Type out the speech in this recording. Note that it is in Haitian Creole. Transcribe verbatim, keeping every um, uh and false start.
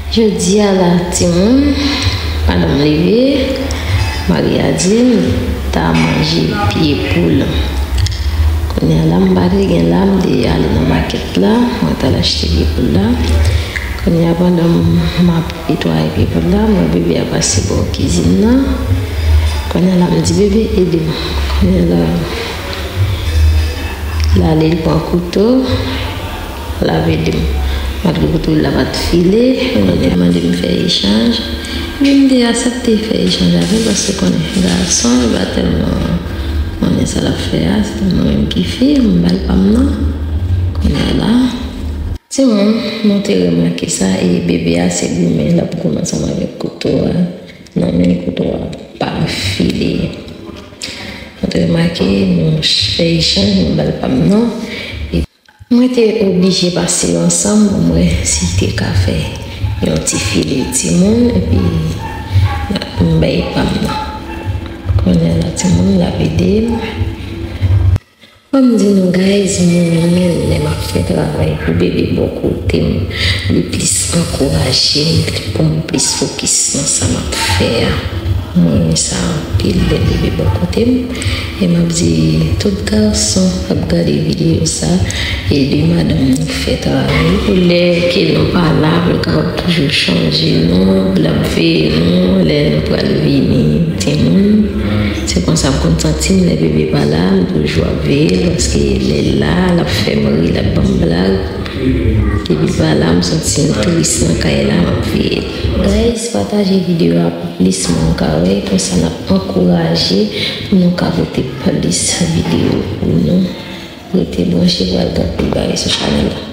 Jodi a la, timoun, madanm leve, mari a di l ta manje pye poul. Kounye a la, m pa te gen la, m te ale nan makèt la, mwen t al achte pye poul la. Kounye a, pandan m ap netwaye pye poul la, m wè bebe a pase bò kizin nan. Kounye a la, m di, "Bebe, ede m." Kounye a la, l ale, l pran kouto. L ap ede m. Malgre kouto l la pa t file, li mande m fè echanj. Epi m te aksepte fè echanj avè l, paske konnen gason, li pa tèlman konnen sa l ap fè a, se mwen menm ki fi, m ba l pa m nan. Kounye a la, timoun, nou te remake sa, e bebe a se goumen, l ap goumen ansanm avèk kouto a. Nan men kouto a pa file. Nou te remake, nou fè echanj, m ba l pa m nan. Mwen te oblije pase yo ansanm pou m wè si te ka fè yon ti file timoun, epi m bay pa m nan. Kounye a la, timoun, l ap ede m. Fò m di nou, guys, mwen menm, lè m ap fè travay pou bebe bò kote m, li plis ankouraje m pou m plis fokis nan sa m ap fè a. Mwen renmen sa anpil lè bebe bò kote m. E m ap di tout gason k ap gade videyo sa, ede madanm nou fè travay. Pou lè ke nou pa la, pou l kapab toujou chanje nou, pou l ap veye nou lè nou pral vini timoun. Se konsa m konn santi m lè bebe pa la, m toujou ap veye l, paske lè l la, l ap fè m ri, l ap ban m blag. Depi l pa la, m santi m tris nan kay la, m ap veye l. Guys, pataje videyo a pou plis moun ka wè, konsa n ap ankouraje pou nou ka pote plis videyo pou nou. Rete branche, pral gen anpil bagay sou chanèl la.